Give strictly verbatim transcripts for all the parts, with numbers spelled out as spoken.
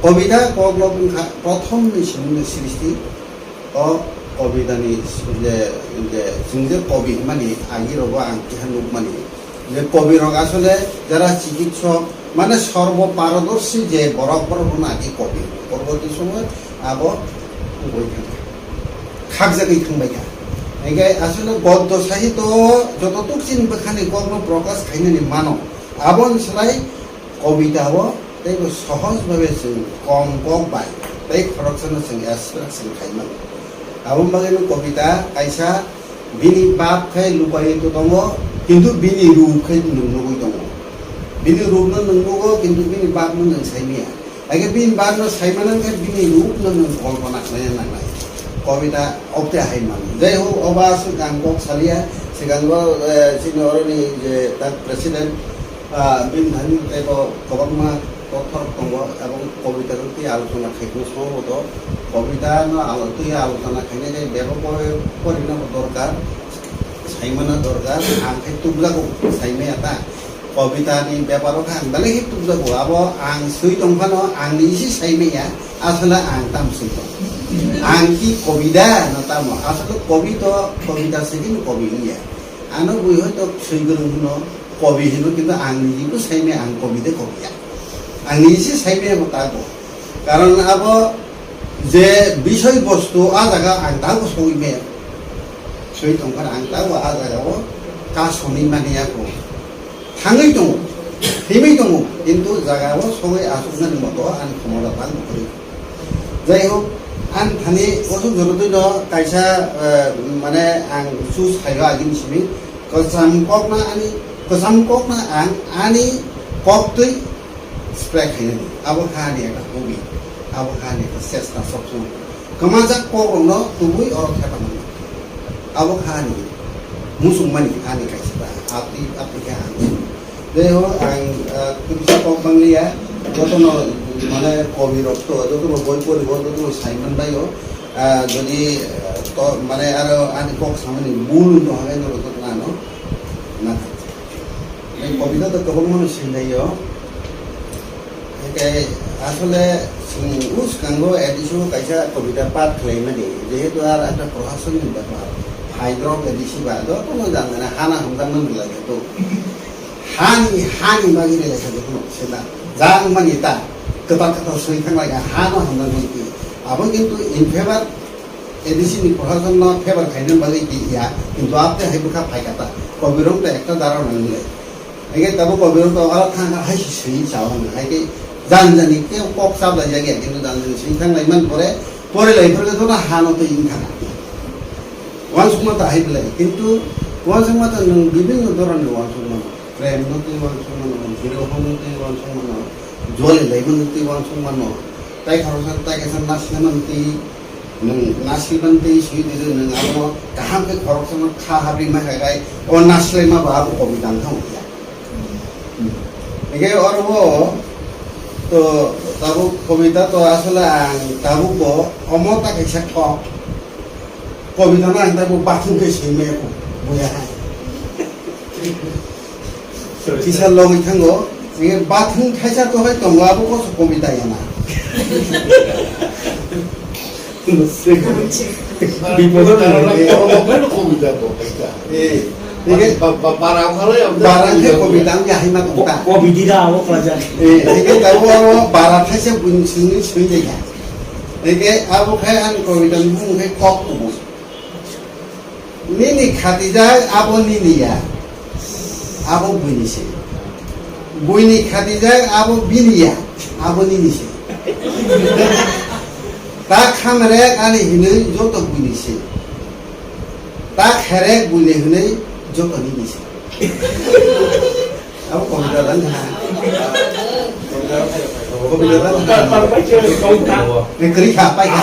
Kobita koklop wngkha prothomni simungni srishti. O kobitani je, je chwng je kobi hwnmani, agirogo ang keha nukmani je kobirok asole jara chikitsok, mane sorbo parodorshi je borok, borokno agi kobi. Porborti somoy abo wngwi thangkha, khakjagwi thangbaikha. Hinkhe asole goddo sahityo jototuk chini bwkhani kokno prokash khainani mano, aboni slai kobita o teibo sohoj bhabe chwng kom kok bai tei khoroksano chwng expression khai mano. Aboni bagwino kobita kaisa bini bab khai lupai to tongo, kintu bini rup khai nwng nugwi tongo. Bini rupno nwng nugo, kintu bini babno nwng sai maya. Haikhe bini babno sai mano wngkhe bini rupno nwng kolpona khlaina nangnai. Kobita obte hai mano. Jai hok, obo aswk ang kok salia, swkango, eh, chini oroni je tak president, Ah, bini thani teibo kwbangma kothor tongo, aboni kobita rok twi alochona khaikhe songboto. Kobita no alo-, twi alochona khainai tei bebak pore-, porina bo dorkar, saimano dorkar, ang khe tubjago, saimaya ta. Kobita ni beparo khe ang belai khe tubjago, abo ang swi tong phano ang ni isi saimaya, asole ang tam swi tong. Ang ki kobita no tamo, asole kobito, kobita se khe no kobi wngya. Ano bui hoito swi kwrwng hwno, kobi hino, kintu ang niji bo saimaya, ang kobi de kobi ya. Ang niji se saimaya bo tago. Karon abo je bisoi bostu a jaga ang tago sogwi maya. Soi tongkha ang tago a jaga o ka soni mani ako. Thangwi tongo, himwi tongo, kintu jaga o sogwi asuknani moto ani khomota tang kwrwi. Jai hok, ang thani osuk jono twi no kaisa, eh, mane ang choose khaio agini simi. Kwcham kokno ani, kwcham kokno ang ani kok twi spray khainani. Abo kha ani ekta hobby. Abo kha ani ekta chesta sob somoi. Kwmajak kok rokno tubui oro thepa nang. Abo kha ani muchungmani ani kaisa ta. Abdi, abdi khe ang. Jai hok, ang, ah, kisa kok bang liya. Jotono, mane, kobi rok to, jotono boi pori bo, jotono saiman bai o. Ah, jodi, ah, to, mane, aro ani kok samani bul no hage no to ano. Na. Ei kobita to kwbangma no sinlai o. Hingke asole chwng o swkango A D C o kaisa kobita pat khlaimani, jehetu ar ekta prohasonni bepar, phaidrok A D C ba jotono janjani hana hamjakmani belai khe to. Hani, hani bagwi belai khe jotono senda jang mani ta kwtal kwtal swi thanglaikha hano hamjakmani twi. Abo kintu in favor A D C ni prohasonno favor khaina bagwi twi ya, kintu abte hai bwkha phaikha ta. Kobirok ta ekta dara nang le. Hingke tabuk kobirok to aro thang thang hai se sui chao hwnwi hai khe jani jani khe kok chaplai jak ya, kintu jani jani sui thang lai man pore, pore lai phore joto hano twi wng thang. Uansukma ta hai belai, kintu uansukma ta nwng bibinno dhoronni uansukma no, prem no twi uansukma no, biroho no twi uansukma no, joli lai mano twi uansukma no, tai khoroksa tai kaisa nasilai mano twi. Nwng nasilmani tei swi di nwng abo kaham khe khoroksano kha habri ma hai bai o nasilai ma ba abo kobita wngkha wngya. Hingke oro bo to tabuk kobita to asole ang tabuk bo omo ta kaisa kok kobita no ang tabuk bathung khe swi maya kho buya hai. Kisa logwi thango, hingke bathung thaisa to hai tongo, abo koso kobita yana. Bipodo nang. Eh, hingke bara khe kobita wngya hai ma tongta. Kobita da abo khlajak. Eh, hingke tabuk abo bara thaisa buini simi simi jai kha. Hingke abo khai ani kobita ni bumung khai kok kubui. Nini khatijak abo nini ya, abo buini se. Buini khatijak abo bini ya, abo nini se. Ta khamrek ani hinwi joto buini se. Ta kherek buini hinwi joto nini se. Abo kobita dan ha. Kobita dan ha. Ni kri kha pai kha.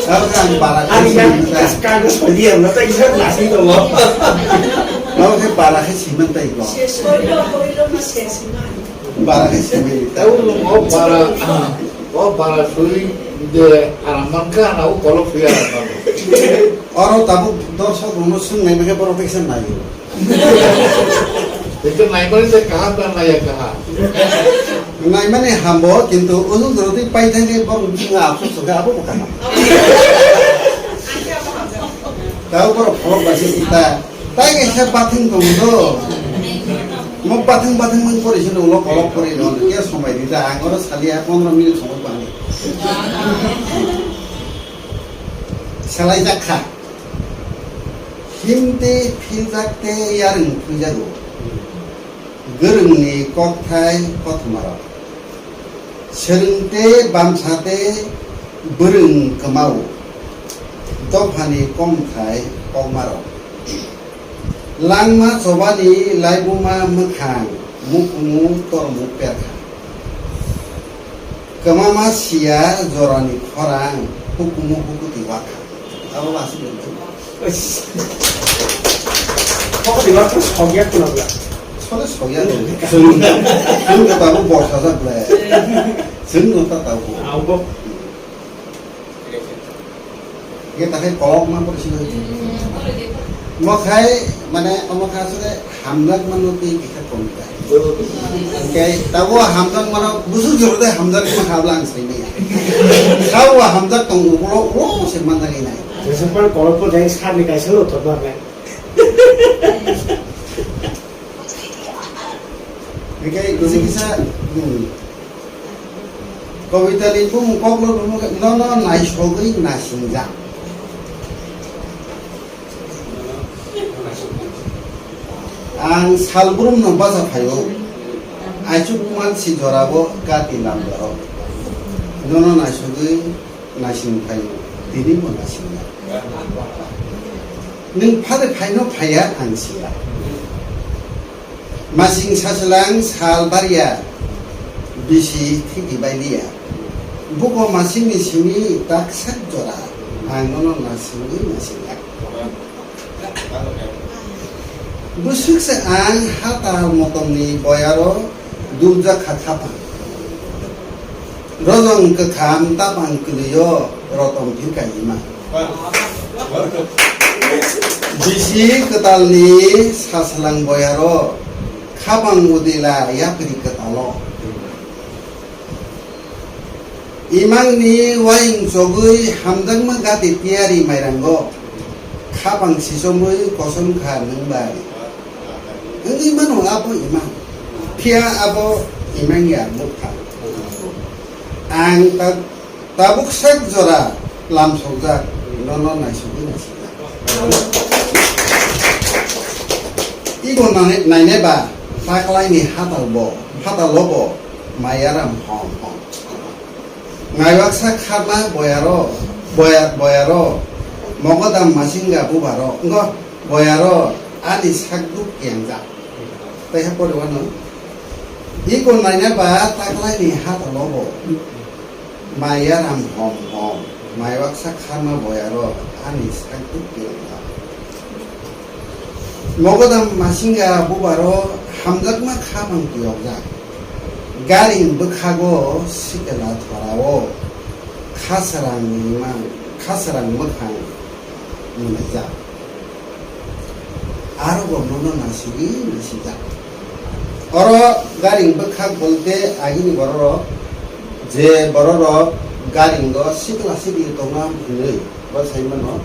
Abo kan bara khe. Ani kan kagos padi ang nata isa nasi to lo. Abo khe bara khe siman tai ko. Bara khe siman. Tau lo bara. O bara sui de aram man ka na o kolok sui aram man. Oro tabuk dorsok rokno swngnai mekhe borok teksa naio. Itu naimani se kaham dan naya kaham. Naimani hambo, kintu ujung jora twi paithangwi bok bwskango afsus wngkha, abo bo kaham. Tao borok khorok bai se ta. Tai kaisa bathwng tongo do. Mo bathwng bathwng mung pori se ulo kolok pori no. Khe somai di da, ang oro saliya pondro minute somai bani. Salai jak kha. Himte philjak te yarwng phwijago. Gwrwngni kokthai kothoma rok. Swrwng tei bamsa tei bwrwng kwmao, dophani komthai kokmarok. Langma chobani laibuma mwkhang, mukumu tormuk perkha. Kwmama siya jorani khorang, hukumu hukuti wakha. Abo bo aswk bai. Hukuti wakha sokya khuna bwla. Sole sokya khuna. Chwng, chwng khe tabuk borsa jak bwle. Chwng no ta tabuk. Abo. Ye takhai kolok ma pore sino. Mo khai mane omo kha sore hamjak mano tei kisa kom ta. Kai tabo hamjak mano busuk jor de hamjak ma habla ang sai nai. Kha wa hamjak tong ulo ulo se man nai nai. Jesa pan kolok ko dai sar ni kaisa lo thot ma nai. Hikai kisa kisa, hmm. Kobitani bumung koklo bumung khe nono naisogwi nasingjak. Ang salbrumno bacha phaio. Aichuk mansi jorabo gati lamjaro. Nono naisogwi naising phaio, tini bo naisingya. Nwng phade phaino phaiya ang siya. Masing sachwlang sal barya, bisi thiki bailiya. Buko masingni simi taksak jora, ang nono nasingwi nasingya. Bwswk se ang hatal motomni boyaro dubjak kha khapang. Rojong kwkham tapang kwlwio rotom phirka ima. Bisi kwtalni sachwlang boyaro khapang udila yapri kwtalo. Imangni waing chogwi hamjakma gati tiyari mairango khapang sichomwi kosom kha nwng bai. Wngwi mano abo imang. Phiya abo imang ya bukha. Ang ta-, tabuk sak jora lamsokjak, nono naisugwi naisijak. Igo nai-, nainai ba taklaini hatal bo, hatalo bo maiyaram hom hom. Naiwaksa kharna boyaro, boya-, boyaro, mogodam masingga bubaro, wngkha boyaro ani sakduk kengjak. Tei ha pore wano, iko naina ba taklaini hatalo bo maiyaram hom hom, naiwaksa kharna boyaro ani sakduk kengjak. Mogodam masingga bubaro hamjakma kha bang tiyokjak. Garing bwkhago sikla thorao khasarangni mang, khasarang mwkhang mwnaijak. Aro bo nono nasigwi naisijak. Oro garing bwkhak bolte agini bororok, je bororok garingo sikla sikli tongma hwnwi bo sai mano.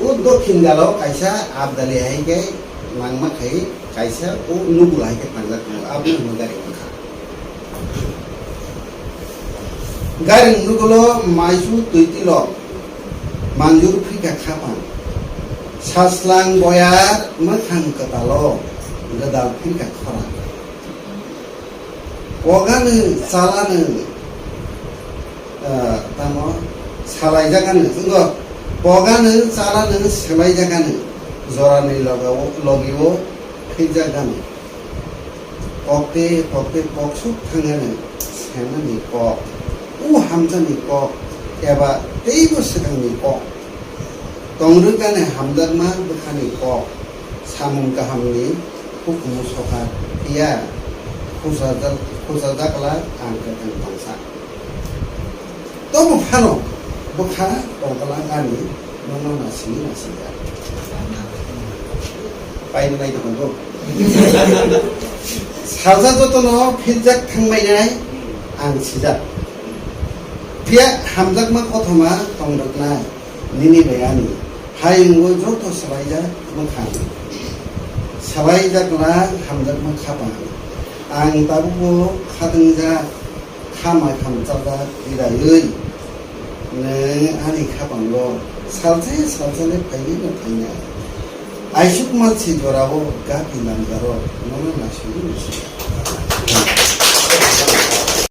O dokhin galo kaisa Abdali hai khe nangma khai kaisa o nugul hai khe tangjak tongo. Aboni hwnwi gari wngkha. Gari nugulo maisu twi tilo manjur phikha khapang. Saslang boyar mwkhang kwtalo gwdal phikha khorang. Pogano chalano, ah, tamo salaijakano, wngkha pogano chalano selaijakano, jorani logao, logio phikjakgano. Kokte, kokte koksuk thangano, senani kok, u hamjani kok, eba teibo swkangni kok. Tongrwkani hamjakma bwkhani kok, samung kahamni hukumu sokat, phiya khusajak-, khusajakla ang kwthang tongsa. Tobo phano bwkha tongkla ani nono nasingwi nasingjak. Painw nai tongkha bo. Salsa jotono philjak thangbainai ang sijak. Phiya hamjakma kothoma tongdoknai nini bai ani. Hayungo joto swlaijak mwkhang. Swlaijak lang hamjakma khapang. Ang tabukbo khatungjak, khama khamchajak tiraiwi. Nwng ani khapango salsa salsa le phaiwi no phaina. Aisuk malsi jorao gati lamjaro nono nasui.